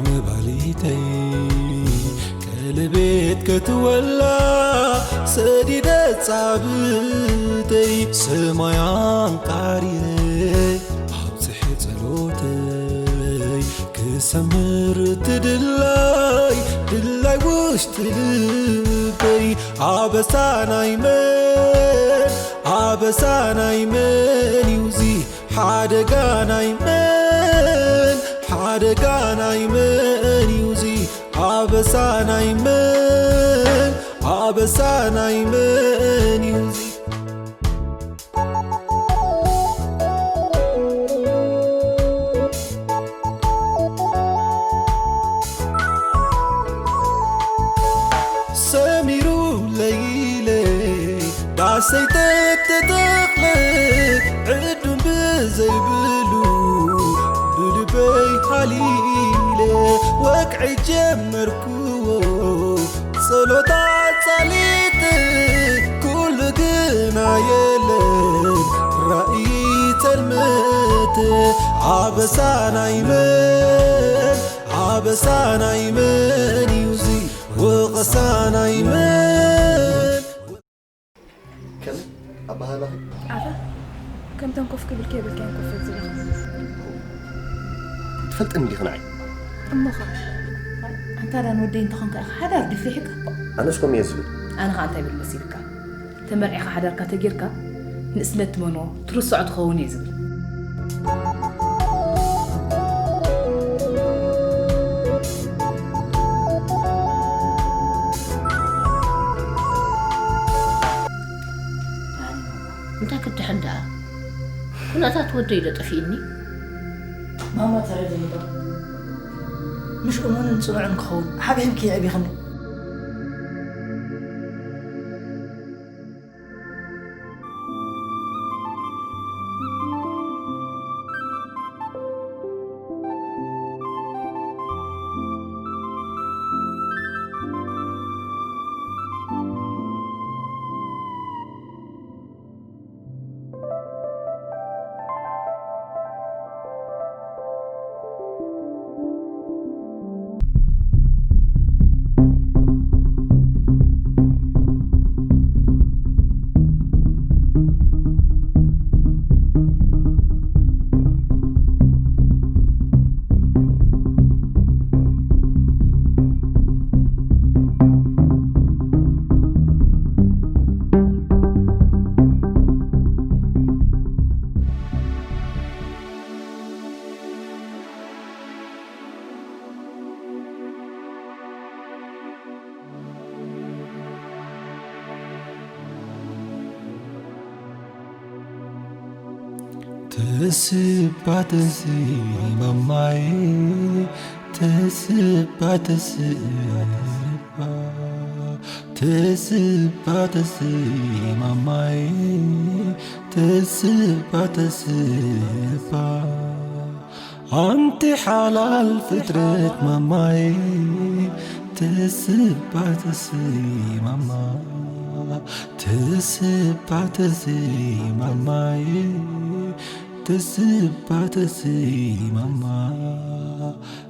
መባሊተይ ቀለቤት ከትወላ ሰዲደ ጻብተይ ሰማይ ኣንቃሪረ ኣብጽሐ ጸሎተይ ክሰምር ትድላይ ድላይ ውሽጢ ልበይ ኣበሳናይ መን ኣበሳናይ መን እዩ እዚ ሓደጋ ናይ መን ሓደጋ ናይ መን እዩ እዚ ኣበሳ ናይ መን ኣበሳ ናይ መን እዩ እዚ ሰሚሩ ለይለ ዳሰይ ተተተኽለ ዕዱም ብዘይብሉ ብልበይ ሃሊለ ወቅዒ ጀመርኩዎ ጸሎታ ጻሊት ኩሉ ግና የለን ራእይ ጸልመት ኣበሳ ናይ መን ኣበሳ ናይ መን እዩ እዚ ወቐሳ ናይ መን ከም ኣባሃላኺ ኣታ ከምቶም ኮፍ ክብል ከይብልካዮም ኮፍ ዝብለኻ ትፈልጥኒ ዲኺ ንዓይ እሞኻ ኣንታ ዳን ወደይ እንተኾንካ ኢኻ ሓዳር ድፍሪሕካ ኣነስ ከምኡ እየ ዝብል ኣነ ኸዓ እንታይ ብል መሲልካ ተመርዒኻ ሓዳርካ ተጊርካ ንእስነት ትመንዎ ትርስዖ ትኸውን እየ ዝብል እንታይ ክትድሕን ደኣ ኩነታት ወደይ ዶ ጠፊእኒ ማማ ተረድኒ ዶ ምሽ እሙንን ጽኑዕን ክኸውን ሓብሒብኪ የዕቢኽኒ ተስፋ ተስፋ ማማዬ ተስፋ ተስፋ ተስፋ ተስፋ ማማዬ ተስፋ ተስፋ ኣንቲ ሓላል ፍጥረት ማማዬ ተስፋ ተስፋ ማማ ተስፋ ተስፋ ማማዬ ተስፋ ተስፋ ማማ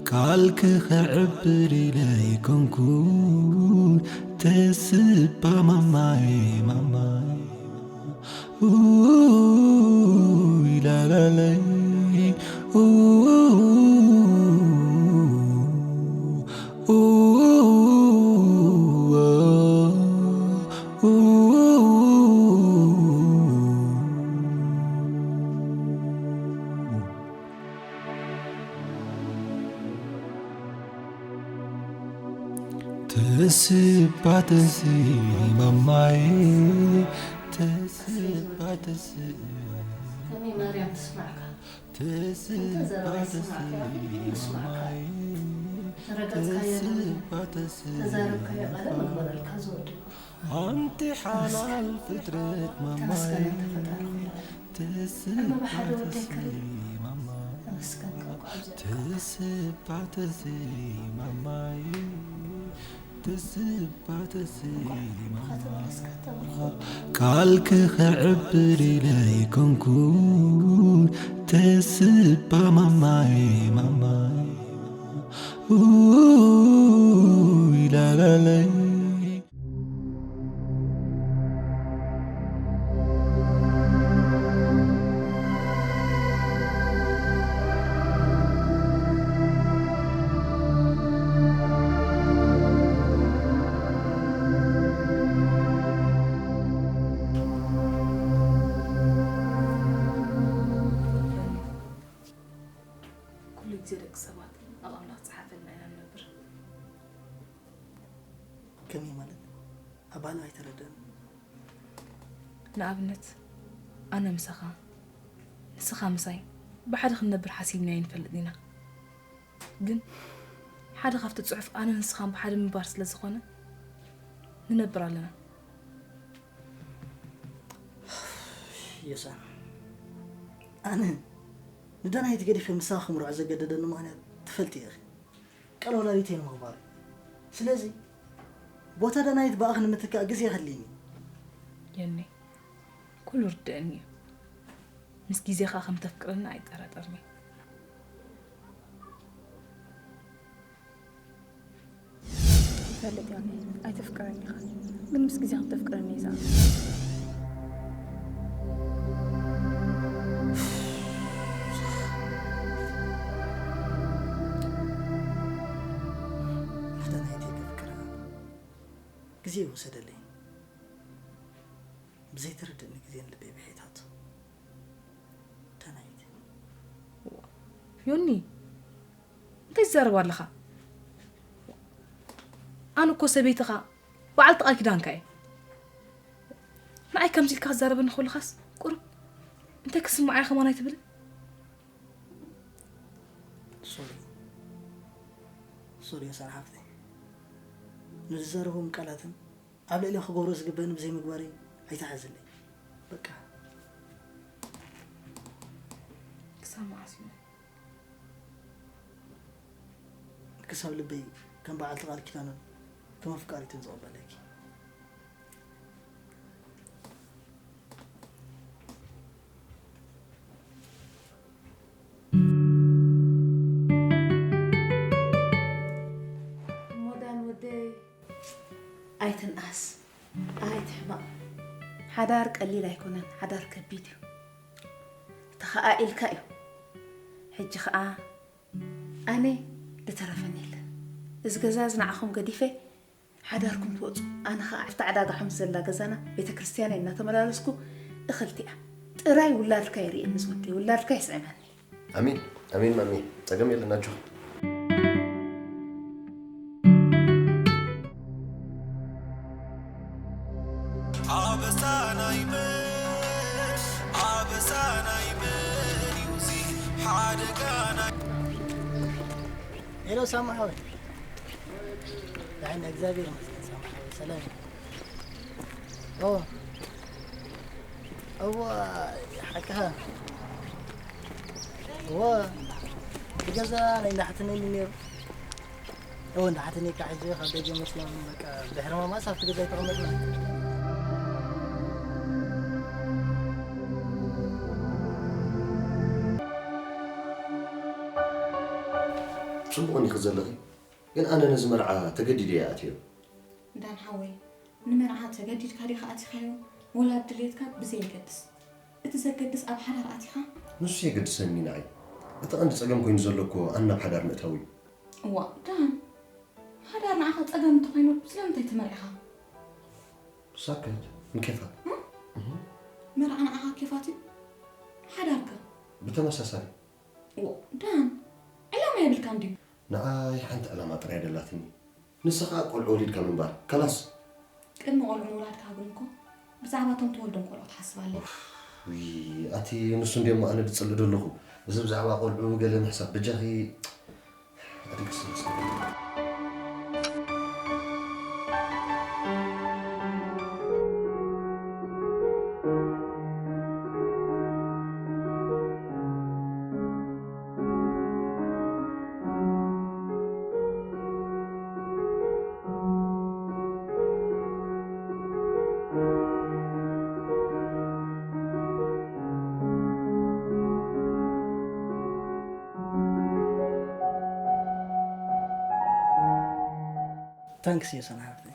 ቃልኪ ከዕብር ኢለ ኣይኮንኩን ተስፋ ማማዬ ማማዬ ኡይ ላላላይ ኡይ ተስፋ ተስፋ ማማዬ ተስፋ ተስፋ ከመይ ማርያም ትስማዕካ? ተስፋ እንተ ዘረባ ተስፋ ይስማዕካ ይስማዕካ። ማማዬ ዝረገጽካዮ ተስፋ ተስፋ ተዛረብካዮ ቃለ መግበረልካ ዝወድእ። ኣንቲ ሓላል ፍጥረት ማማዬ ተመስገን ኣንተ ፈጣሪ ኩሉ። ተስፋ እመ ብሓደ ወደይ ተስፋ ከርኢ ማማ ተመስገን ካብ ኳዕዘ ተስፋ ተስፋ ማማዬ ተስፋ ተስፋ ማማ ቃልኪ ከዕብር ኢለ ኣይኮንኩን ተስፋ ማማዬ ማማዬ ይላላለይ። ኩሉ ግዜ ደቂ ሰባት ኣብ ኣምላኽ ዝጸሓፈልና ኢና ንነብር። ከመይ ማለት? ኣባህላ ኣይተረድእን። ንኣብነት፣ ኣነ ምሳኻ፣ ንስኻ ምሳይ ብሓደ ክንነብር ሓሲብና ኣይንፈልጥን ኢና። ግን ሓደ ካብቲ ጽሑፍ ኣነ ንስኻን ብሓደ ምንባር ስለ ዝኾነ፣ ንነብር ኣለና። ዮሳን፣ ኣነ ንዳናይት ገዲፈ ምሳኻ ክምርዖ ዘገደደኒ ምኽንያት ትፈልጢ ኢኺ። ቃል ወላዲተይ ንምኽባር እዩ። ስለዚ፣ ቦታ ዳናይት ብኣኺ ንምትካእ ግዜ የድልየኒ። የኔ፣ ኩሉ ርድእኒ እዩ። ምስ ግዜ ኸኣ ከም ተፍቅረኒ ኣይጠራጠርኒ። ይፈልጥ እየ፣ ኣይተፍቅረኒ ኢኻ፣ ግን ምስ ግዜ ከም ተፍቅረኒ እየ ዝኣምን። ንዳናይተይ ከፍቅራ ግዜ ይወሰደለይ። ብዘይተረድእኒ ግዜ ንልበይ ብሒታት። ዳናይት። ዮኒ፣ እንታይ ትዛረብ ኣለኻ? ኣነ እኮ ሰበይትኻ፣ በዓልቲ ቃል ኪዳንካ እየ። ንዓይ ከምዚ ኢልካ ክትዛረበኒ ከለኻስ፣ ቁሩብ እንታይ ክስምዓ እየ ከማን ኣይትብልን? ሶሪ። ሶሪ፣ ዮሳን ሓፍተይ። ንዝዛረቦም ቃላትን ኣብ ልዕሊ ክገብሮ ዝግበእኒ ብዘይምግባረይ ኣይትሓዝለይ። በቃ። ክሳብ መዓስ እዩ? ክሳብ ልበይ ከም በዓልቲ ቃል ኪዳንን ከም ኣፍቃሪትን ዝቕበለኪ። ሞዳን ወደይ። ኣይትንኣስ፣ ኣይትሕመቕ። ሓዳር ቀሊል ኣይኮነን፣ ሓዳር ከቢድ እዩ። ተኸኣኢልካ እዩ። ሕጂ ኸኣ ኣነ ዝተረፈኒ የለን። እዚ ገዛ እዚ ንዓኹም ገዲፈ ሓዳርኩም ትወጹ። ኣነ ኸኣ ኣብቲ ዕዳጋ ሓሙስ ዘላ ገዛና ቤተ ክርስቲያነይ እናተመላለስኩ እኽልቲኣ ጥራይ ውላድካ የርእየኒ ዝወደይ፣ ውላድካ የስዕመኒ። ኣሜን፣ ኣሜን ማሜ፣ ጸገም የለን ኣጆኺ። ኣበሳ ናይ መን፣ ኣበሳ ናይ መን እዩ እዚ ሓደጋ ናይ ሄሎ ሳማ ሓወይ። ደሓን እግዚኣብሔር ይመስገን ሳማ ሓወይ፣ ሰላም እዩ። ኦ፣ እዋ፣ ሓቅኻ። እዋ፣ እቲ ገዛ ናይ እንዳሓትነኒ ነይሩ። እዎ፣ እንዳሓትነካ ሕጂ ካብ ደገ መፅዮም፣ በቃ፣ ድሕሪ ማማስ ኣብቲ ገዛ ኣይተቐመጥና። ጽቡቕ ኒኺ ዘለኺ፣ ግን ኣነ ነዚ መርዓ ተገዲደ እየ ኣትዮ። ዳን ሓወይ፣ ንመርዓ ተገዲድካ ዲኻ ኣቲኻዮ፣ ወላ ብድሌትካ ብዘየገድስ፣ እቲ ዘገድስ ኣብ ሓዳር ኣቲኻ? ንሱ የገድሰኒ ንዓይ። እቲ ቀንዲ ጸገም ኮይኑ ዘሎ እኮ ኣነ ናብ ሓዳር ምእታው እዩ። እዋእ፣ ዳን፣ ሓዳር ንዓኻ ጸገም እንተኾይኑ ስለምንታይ ተመርዒኻ? ሳክት፣ ንኬፋት። እም? እህ። መርዓ ንዓኻ ኬፋት እዩ? ሓዳር ከ? ብተመሳሳሊ። እዎ፣ ዳን፣ ዕላማ የብልካን ድዩ? ንዓይ ሓንቲ ዕላማ ጥራይ ደላትኒ። ንስኻ ቆልዑ ወሊድካ ምንባር። ከላስ። ቅድሚ ቆልዑ ምውላድካ ግን እኮ ብዛዕባ እቶም ትወልዶም ቆልዑ ትሓስብ ኣለካ። ውይ፣ ኣቲ ንሱ እንድየ እሞ ኣነ ዝጽልእ ዘለኹ። እዚ ብዛዕባ ቆልዑ ገለ ምሕሳብ በጃኺ ኣድቅስኒ እስከ። ታንክስ ዮሰን ሓፍተይ።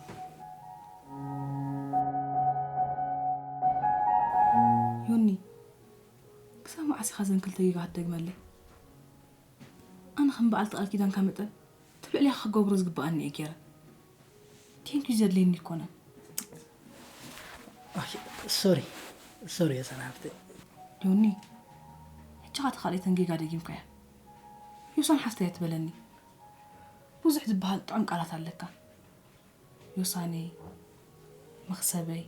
ዮኒ፣ ክሳብ መዓስ ኢኻ እዘን ክልተ ጌጋ ክትደግመለይ? ኣነ ከም በዓልቲ ቃል ኪዳንካ መጠን እቲ ልዕሌኻ ክገብሮ ዝግበኣኒ እየ ገይረ። ቴንኪዩ ዘድልየኒ ኣይኮነን። ሶሪ ሶሪ ዮሰን ሓፍተይ። ዮኒ፣ ሕጂ ኸኣ እቲ ካልኣይተን ጌጋ ደጊምካያ። ዮሳን ሓፍተይ ኣይትበለኒ። ብዙሕ ዝበሃል ጥዑም ቃላት ኣለካ። ዮሳነይ፣ መኽሰበይ።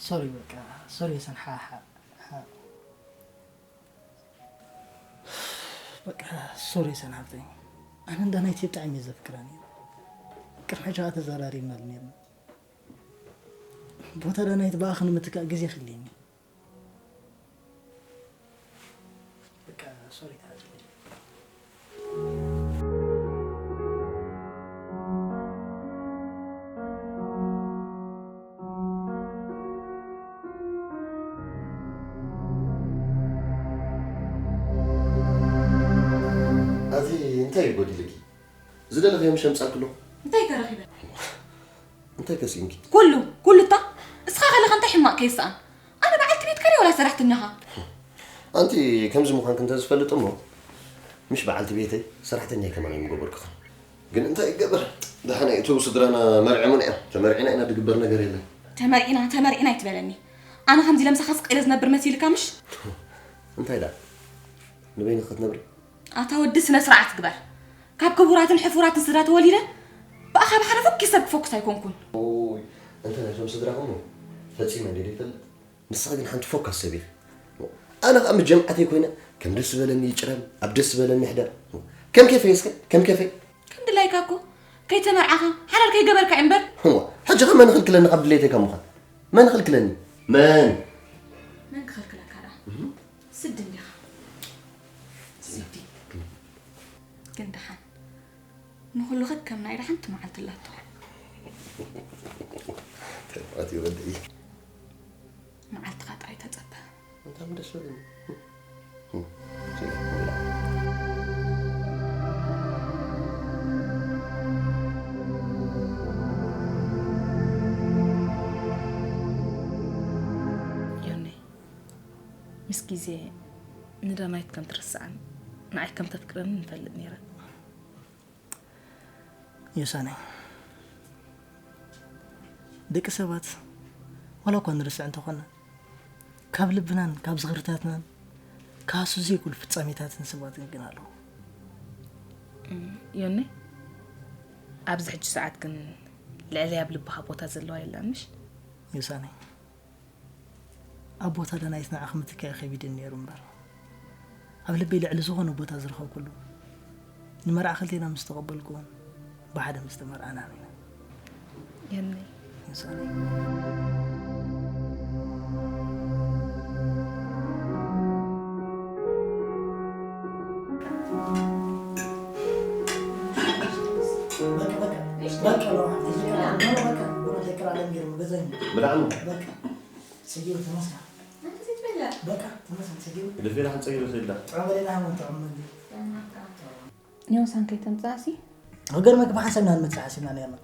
ሶሪ በቃ ሶሪ ዮሰን ሓ ሓ ሓ በቃ ሶሪ ዮሰን ሓፍተይ። ኣነ እንዳ ናይቲ ብጣዕሚ እየ ዘፍቅራ ነይረ። ቅድሚ ሕጂ ኸኣ ተዘራሪብናሉ ነይርና። ቦታ ዳናይት ብኣኺ ንምትካእ ግዜ ክልየኒ። በቃ ሶሪ ተሓዝኒ። ኣቲ እንታይ እዩ ጎዲልኪ? ዝደለኽዮ ምሽ ኣምጻልክሎ። እንታይ ከረኺበ? እንታይ ከሲእንኪ? ኩሉ ኩሉ እታ እስኻ ከለኻ እንታይ ሕማቕ ከይስኣን? ኣነ በዓልቲ ቤትካ ድየ ወላ ሰራሕተኛኻ? ኣንቲ ከምዚ ምዃንኪ እንተዝፈልጥ እሞ ምሽ በዓልቲ ቤተይ ሰራሕተኛይ ከማን ኣይምገበርኩኽን። ግን እንታይ ይገበር ደሓን እቶም ስድራና መርዕሙን እዮም። ተመርዒና ኢና ድግበር ነገር የለን። ተመርዒና ተመርዒና ኣይትበለኒ። ኣነ ከምዚ ለምሳኻ ስቕ ኢለ ዝነብር መሲልካ ምሽ? እንታይ ደኣ ንበይንኺ ክትነብሪ? ኣታ ወዲ ስነ ስርዓት ግበር። ካብ ክቡራትን ሕፉራትን ስድራ ተወሊደ ብኣኻ ብሓደ ፈኪስ ሰብ ክፈኩስ ኣይኮንኩን። ኦይ እንተ ናይቶም ስድራኹም ፈጺመ እንድየ ዘይፈልጥ። ንስኻ ግን ሓንቲ ፎካስ ሰብ ኢኺ። ኣነ ኸኣ ምስ ጀምዓተይ ኮይነ ከም ደስ ዝበለኒ ይጭረም፣ ኣብ ደስ ዝበለኒ ይሕደር። ከም ኬፈይ እስከ ከም ኬፈይ። ከም ድላይካ እኮ ከይተመርዓኻ ሓላል ከይገበርካ እምበር። እዋ ሕጂ ኸ መን ኽልክለኒ ካብ ድሌተይ ካብ ምዃን? መን ኽልክለኒ? መን? መን ክኸልክለካ ደኣ? ስዲ እንዲኻ። ስዲ። ግን ደሓን ንኹሉ ከከም ናይ ደሓንቲ መዓልቲ ኣላቶ። ተባዕት ይወደይ። መዓልትኻ ጥራይ ተጸበ። በጣም ደስ በለኝ። ዮኒ፣ ምስ ግዜ ንዳናይት ከም ትርስዓን ንዓይ ከም ተፍቅረንን ንፈልጥ ነይረ። ዮሳነይ፣ ደቂ ሰባት ዋላ እኳ ንርስዕ እንተኾና፣ ካብ ልብናን ካብ ዝኽርታትናን ክሃሱ ዘይክእሉ ፍጻሜታትን ሰባትን ግን ኣለዉ። ዮኒ፣ ኣብዚ ሕጂ ሰዓት ግን ልዕሊ ኣብ ልብኻ ቦታ ዘለዋ የላን ምሽ? ዮሳነይ፣ ኣብ ቦታ ዳናይት ንዓኺ ምትካእ ከቢድኒ ነይሩ እምበር፣ ኣብ ልበይ ልዕሊ ዝኾነ ቦታ ዝረኸብኩሉ፣ ንመርዓ ክልቴና ምስ ተቐበልኩ እውን ብሓደ ምስ ተመርዓና ርኢና። የነይ። ዮሳነይ። በቃ በቃ በቃ ነው። በቃ በቃ በቃ በቃ በቃ ሰጊሩ ተነሳ። በቃ ተነሳ ሰጊሩ። ልፌ ዳሕን ጸጊሩ ሰይዳ። ጥዑም በሌና ሃመን ጥዑም መግቢ። ኒዮሳን ከይተምጽኣሲ? ክገርመኪ ብሓንሳብ ኢና ንመጽእ ሓሲብና ነይርና።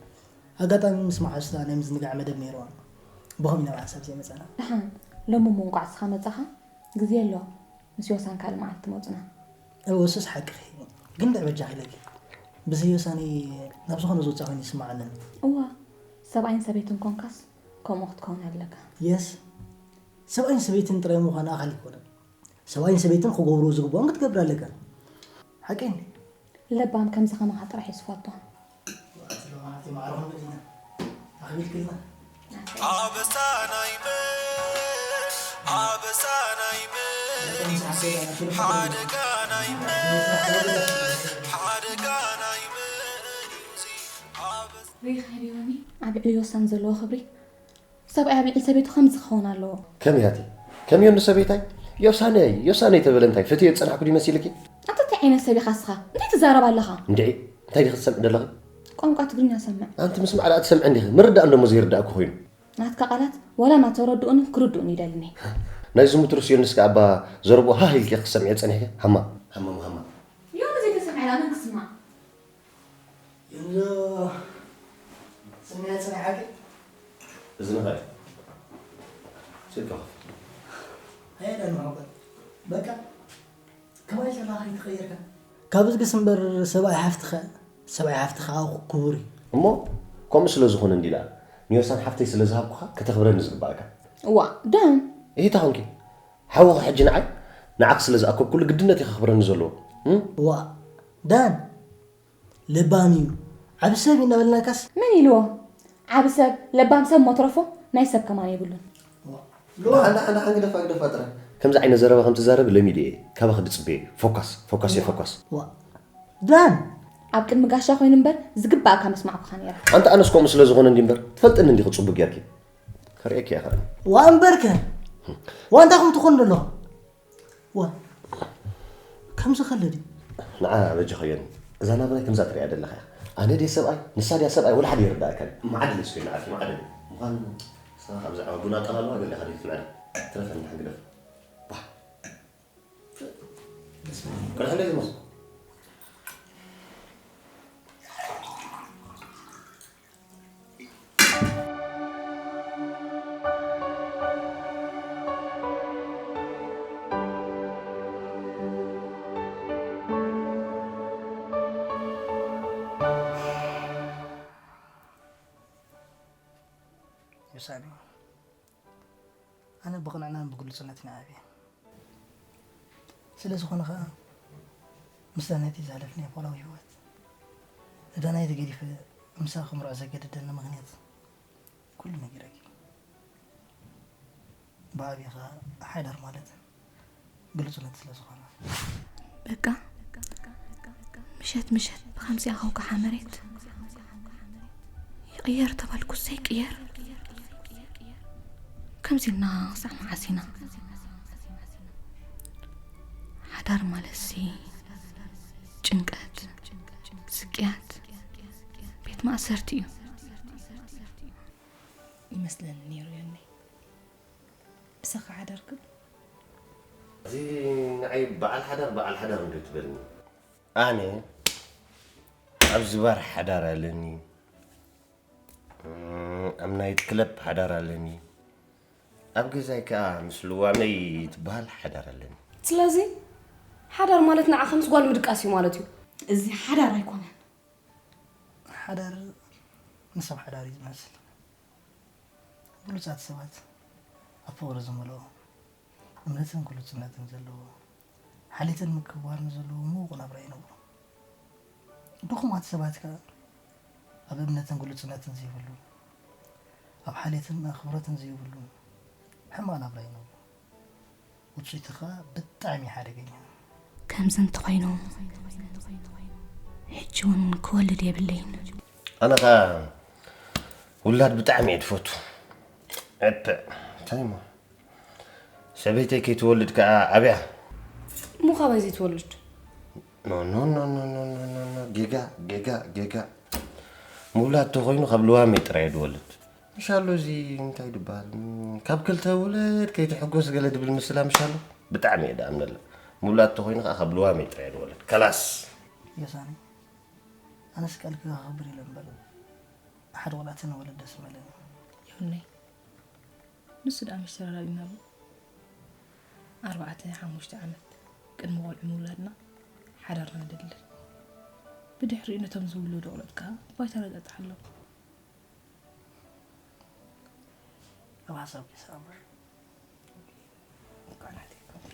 ኣጋጣሚ ምስ መሓዙታ ናይ ምዝንጋዕ መደብ ነይርዋ። ብኸም ኢና ብሓንሳብ ዘይመጸና። ደሓን ሎሚ እሞ እንቋዕ እስኻ መጻኻ። ግዜ ኣሎ። ምስ ዮሳን ካልእ መዓልቲ ትመጹና። እወ እሱስ ሓቅኺ። ግን ድዕ በጃኺ ኢለኪ። ብዘይ ዮሳኒ ናብ ዝኾነ ዝወጻ ኮይኑ ይስምዓኒ ኣሎ። እዋ ሰብኣይን ሰበይትን ኮንካስ ከምኡ ክትከውን ኣለካ። የስ ሰብኣይን ሰበይትን ጥራይ ምዃን ኣኻል ኣይኮነን። ሰብኣይን ሰበይትን ክገብርዎ ዝግብኦም ክትገብር ኣለካ። ሓቀይ እንዴ? ለባም ከምዚ ከማኻ ጥራሕ እዩ ዝፈቱ። ኣብ ልዕሊ ዮሳን ዘለዎ ክብሪ ሰብኣይ ኣብ ልዕሊ ሰበይቱ ከምዚ ክኸውን ኣለዎ። ከመይ ኣቲ? ከም ዮኒ ሰበይታይ ዮሳነይ ዮሳነይ ተበለ እንታይ ፈትዮ ዝጸናሕኩ ድዩ መሲልኪ? ኣታ እንታይ ዓይነት ሰብ ኢኻ እስኻ? እንታይ ትዛረብ ኣለኻ? እንድዒ እንታይ ዲኺ ትሰምዒ ዘለኺ? ቋንቋ ትግርኛ ሰምዕ። ኣንቲ ምስማዕ ደኣ ትሰምዒ እንዲኺ ምርዳእ እንዶ እሞ ዘይርዳእኪ ኮይኑ። ናትካ ቃላት ዋላ እናተረድኡኒ ክርድኡኒ ይደልኒ። ናይ ዝሙት ርስ ዮኒስ ከኣ እባ ዘረብኡ ሃህ ኢልኪ ክትሰምዕዮ ጸኒሕኪ? ሃማ ሃማ ሃማ። ዮኒ ዘይተሰምዐ ደኣ መን ክስማዕ? እዝንኻ እዩ። ስልኪ ኸፍት። ኣየዳን መሓመድ። በቃ፣ ከማይ ዘለኻ ከይተቐየርካ። ካብ እዝግስ እምበር ሰብኣይ ሓፍትኻ፣ ሰብኣይ ሓፍትኻ ክቡር እዩ። እሞ፣ ከምኡ ስለ ዝኾነ እንዲላ፣ ንዮሳን ሓፍተይ ስለ ዝሃብኩኻ፣ ከተኽብረኒ ዝግባእካ። እዋ፣ ዳን። እሂታ ኾንኪ። ሓውኺ ሕጂ ንዓይ፣ ንዓኺ ስለ ዝኣከብኩሉ ግድነት እዩ ከኽብረኒ ዘለዎ። እም? እዋ፣ ዳን። ለባም እዩ። ዓቢ ሰብ እዩ እናበልናካስ። መን ኢልዎ? ዓቢ ሰብ፣ ለባም ሰብ ሞትረፎ፣ ናይ ሰብ ከማን የብሉን። ዋ። ደሓን፣ ደሓን፣ ደሓን፣ ግደፋ፣ ግደፋ ጥራይ። ከምዚ ዓይነት ዘረባ ከም ትዛረቢ ለሚደ እየ። ካባኺ ድጽበ እየ። ፎካስ፣ ፎካስ፣ እየ ፎካስ። ዋ። ዳን። ኣብ ቅድሚ ጋሻ ኮይኑ እምበር፣ ዝግባእካ ምስማዕኩኻ ነይረ። ኣንቲ ኣነስ ከምኡ ስለ ዝኾነ እንዲ እምበር፣ ትፈልጥኒ እንዲኺ ጽቡቅ ጌርኪ። ከርእየኪ እየ ኸኣ። ዋ እምበርከ። ዋ እንታይ ከም ትኾን ደሎ? ዋ፣ ከምዚ ከለ ድዩ? ንዓ በጃኻ ዮኒ፣ እዛ ናብራይ ከምዛ ትሪኣ ዘለኻ እያ። ኣነ ድየ ሰብኣይ፣ ንሳ ድያ ሰብኣይ፣ ወላ ሓደ ይርዳእካን እዩ። መዓድሊ እስኪ ንዓኪ፣ መዓድሊ። ምዃን ንስኻ ካብ ብዛዕባ ቡን ኣቀላልዋ ገለ ኢኻ ድዩ ትምዕዳ? ትረፈኒ ንሓን ግደፍ። ባህ። ቅድሕ እንደ ዝመስል። ዮሳኒ፣ ኣነ ብቕንዕናን ብግሉጽነትን እየ ዓብየ። ስለ ዝኾነ ኸኣ፣ ምስታ ነቲ ዝሓለፍናዮ ፖላዊ ህይወት፣ ዕዳናይ ተገዲፈ ምሳኺ ክምርዖ ዘገደደኒ ምኽንያት ኩሉ ነጊረኪ። ብዓብዩ ኸኣ ሓዳር ማለት ግሉጽነት ስለ ዝኾነ። በቃ፣ ምሸት ምሸት ብኸምዚኣ ከውካዓ መሬት ይቕየር ተባልኩ ዘይቅየር። ከምዚ ኢልና ክሳዕ መዓስ ኢና? ሓዳር ማለትሲ ጭንቀት፣ ስቅያት፣ ቤት ማእሰርቲ እዩ። ይመስለኒ ነይሩ ዮኒ። ብሰኻ ሓዳርክን? እዚ ንዓይ በዓል ሓዳር፣ በዓል ሓዳር እንዶ ትበልኒ። ኣነ ኣብዚ ባር ሓዳር ኣለኒ። እም፣ ኣብ ናይት ክለብ ሓዳር ኣለኒ። ኣብ ገዛይ ከኣ ምስ ልዋመይ ትበሃል ሓዳር ኣለኒ። ስለዚ ሓዳር ማለት ንዓኻ ምስ ጓል ምድቃስ እዩ ማለት እዩ። እዚ ሓዳር ኣይኮነን። ሓዳር ንሰብ ሓዳር እዩ ዝመስል። ብሉጻት ሰባት ኣብ ፍቕሪ ዝመልኦ፣ እምነትን ግሉጽነትን ዘለዎ፣ ሓልዮትን ምክብባርን ዘለዎ ምዉቕ ናብራ ይነብሩ። ድኹማት ሰባት ከኣ ኣብ እምነትን ግሉጽነትን ዘይብሉ፣ ኣብ ሓልዮትን ኣኽብሮትን ዘይብሉ ሕማቕ ናብራ ይነብሩ። ውጽኢቱ ከኣ ብጣዕሚ ሓደገኛ። ከምዚ እንተኾይኑ፣ ሕጂ እውን ክወልድ የብለይን። ኣነ ኸኣ ውላድ ብጣዕሚ እየ ዝፈቱ። ዕጥዕ፣ እንታይ እሞ? ሰበይተይ ከይትወልድ ከኣ ኣብያ። እሞ ካባይ ዘይትወልድ? ኖ፣ ኖ፣ ኖ፣ ኖ፣ ኖ፣ ኖ፣ ኖ፣ ኖ፣ ጌጋ፣ ጌጋ፣ ጌጋ። ምውላድ ተኾይኑ ካብ ልዋመይ ጥራይ እየ ዝወልድ። ምሻሎ እዚ እንታይ ድበሃል? ካብ ክልተ ውለድ ከይትሕጎስ ገለ ድብል ምስላ ምሻሎ? ብጣዕሚ እየ ድኣምነላ። ምውላድ ተኾይኑ ከኣ ካብ ልዋመይ ጥራይ እየ ዝወልድ። ከላስ። ዮሳኒ፣ ኣነስ ቃልኪ ከኽብር ኢለ እምበር፣ ሓደ ቆልዓ ተንወለድ ደስ ምበለኒ። ዮነይ፣ ንሱ ደኣ ምሽ ተረዳዲእና ኣሎ። ኣርባዕተ ሓሙሽተ ዓመት ቅድሚ ቆልዑ ምውላድና ሓዳርና ንደልድል። ብድሕሪኡ ነቶም ዝውለዱ ቆልዑት ከኣ ባይታ ነጣጥሓሎም። ኣብ ሓሳብኪ ይስማማዕ። እንኳዕ ናተይ ኮንኪ።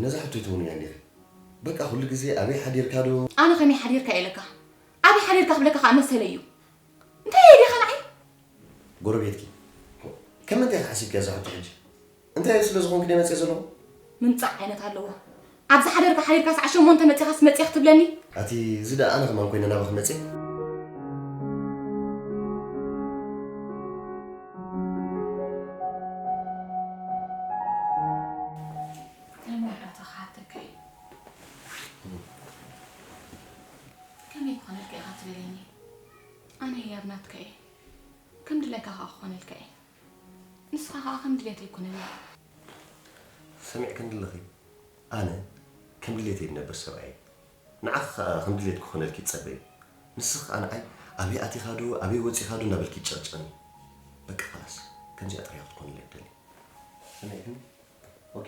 ነዛ ሕቶ ኣይትውንያ እንዲኺ። በቃ ኩሉ ግዜ ኣበይ ሓዲርካ ዶ? ኣነ ከመይ ሓዲርካ ኢለካ? ኣበይ ሓዲርካ ክብለካ ከኣ መሰለይ እዩ። እንታይ እየ ዲኻ ንዓይ? ጎረቤትኪ። ከም ምንታይ ኢኻ ሓሲብኪ እዛ ሕቶ ሕጂ? እንታይ ስለ ዝኾንኩ ድየ መጽየ ዘለኹ? ምምጻእ ዓይነት ኣለዎ። ኣብዚ ሓደርካ ሓዲርካ ሰዓት ሸሞንተ መጺኻስ መጺኻ ክትብለኒ? ኣቲ እዚ ደኣ ኣነ ከማን ኮይነ ናባኺ መጽየ? ናይ መወዳእታ ክሓተካ እየ። ከመይ ክኾነልካ ኢኻ ትደልየኒ? ኣነ ህያብ ናትካ እየ። ከም ድላይካ ከኣ ክኾነልካ እየ። ንስኻ ከኣ ከም ድሌተይ ኩነኒ። ሰሚዕክኒ ኣለኺ? ኣነ ከም ድሌተይ ዝነብር ሰብኣይ እየ። ንዓኺ ከኣ ከም ድሌት ክኾነልኪ ይጸበ እየ። ንስኺ ከኣ ንዓይ ኣበይ ኣቲኻ ዶ፣ ኣበይ ወጺኻ ዶ እናበልኪ ትጨቕጭቕኒ። በቃ፣ ኸላስ። ከምዚኣ ጥራይ ክትኮንለይ እደሊ። ሰሚዕክኒ? ኦኬ።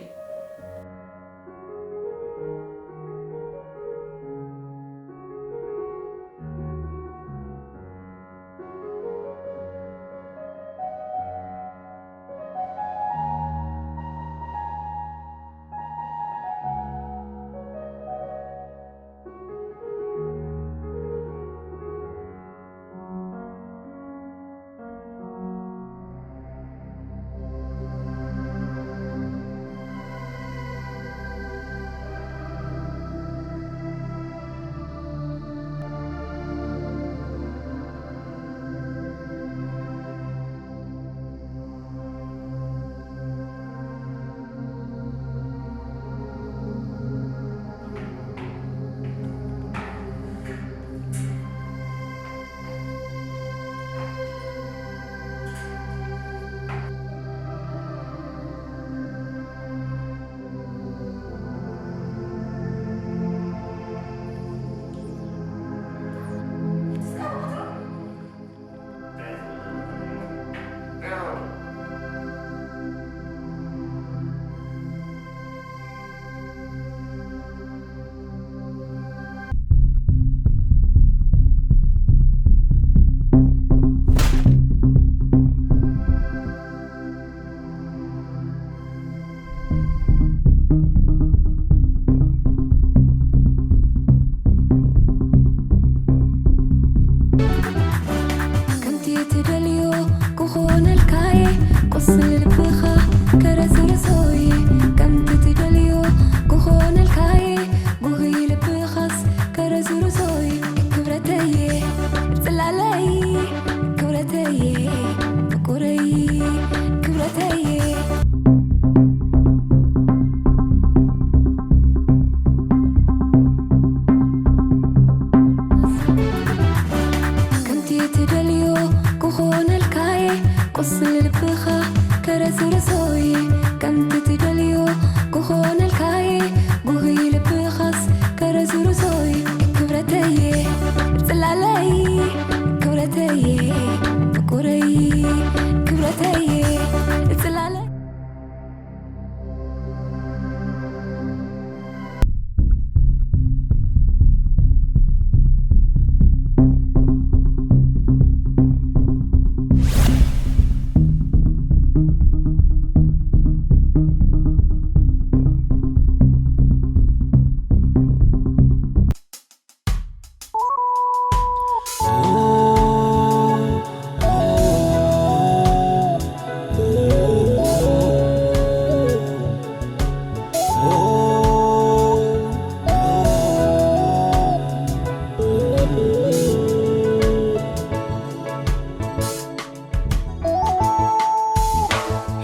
ከምቲ ትደልዮ ክኾነልካየ፣ ቁስሊ ልብኻ ከረስርሶየ። ከምቲ ትደልዮ ክኾነልካየ፣ ጉህይ ልብኻስ ከረስርሶየ። ክብረተየ፣ ጽላለይ፣ ክብረተየ፣ ፍቁረይ፣ ክብረተየ። ከምቲ ትደልዮ ክኾነልካየ፣ ቁስሊ ልብኻ ከረስርሶየ። ከምቲ ትደልዮ ክኾነልካየ፣ ጉህይ ልብኻስ ከረስርሶየ። ክብረተየ፣ ጽላለይ፣ ክብረተየ፣ ፍቁረይ፣ ክብረተየ፣ ጽላለይ።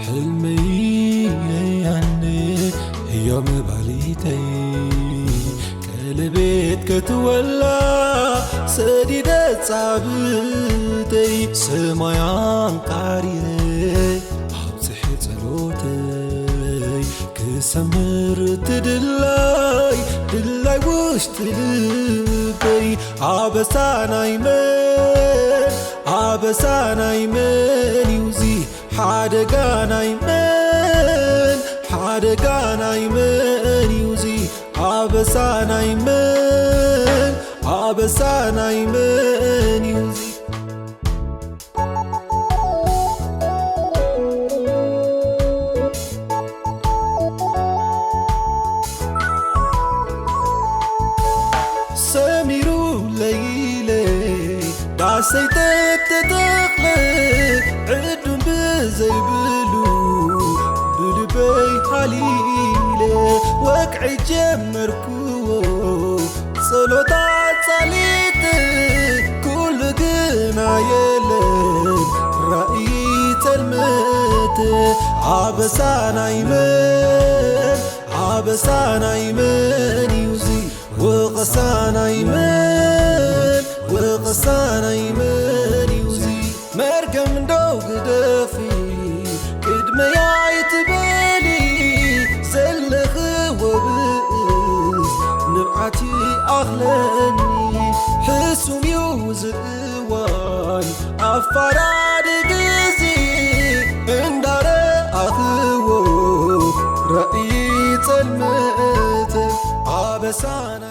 ሕልመይ ለያነ ህያብ መባሊተይ ቀለቤት ከትወላ ሰዲደ ጻብተይ ሰማይ ኣንቃሪረ ኣብጽሐ ጸሎተይ ክሰምር ትድላይ ድላይ ውሽጢ ልበይ ኣበሳ ናይ መን ኣበሳ ናይ መን እዩ እዚ ሓደጋ ናይ መን ሓደጋ ናይ መን እዩ እዚ ኣበሳ ናይ መን ኣበሳ ናይ መን እዩ እዚ ሰይተተተኽለ ዕዱም ብዘይብሉ ብልበይ ሃሊለ ወግዒ ጀመርክዎ። ጸሎታ ጸሊት ኩሉ ግና የለን ራእይ ተልመት ኣበሳናይ መን ኣበሳናይ መን እዩ እዚ ወቐሳናይ መን ወቐሳናይ መን እዩ እዚ መርገም እንደው ግደፊ ቅድመይ ኣይትበሊ ዘለኽዎ ብእስ ንብዓት ይኣኽለኒ ሕሱም እዩ ዝእዋን ኣፋራዲ ግዜ እንዳረኣኽዎ ራእይ ጸልመት ኣበሳና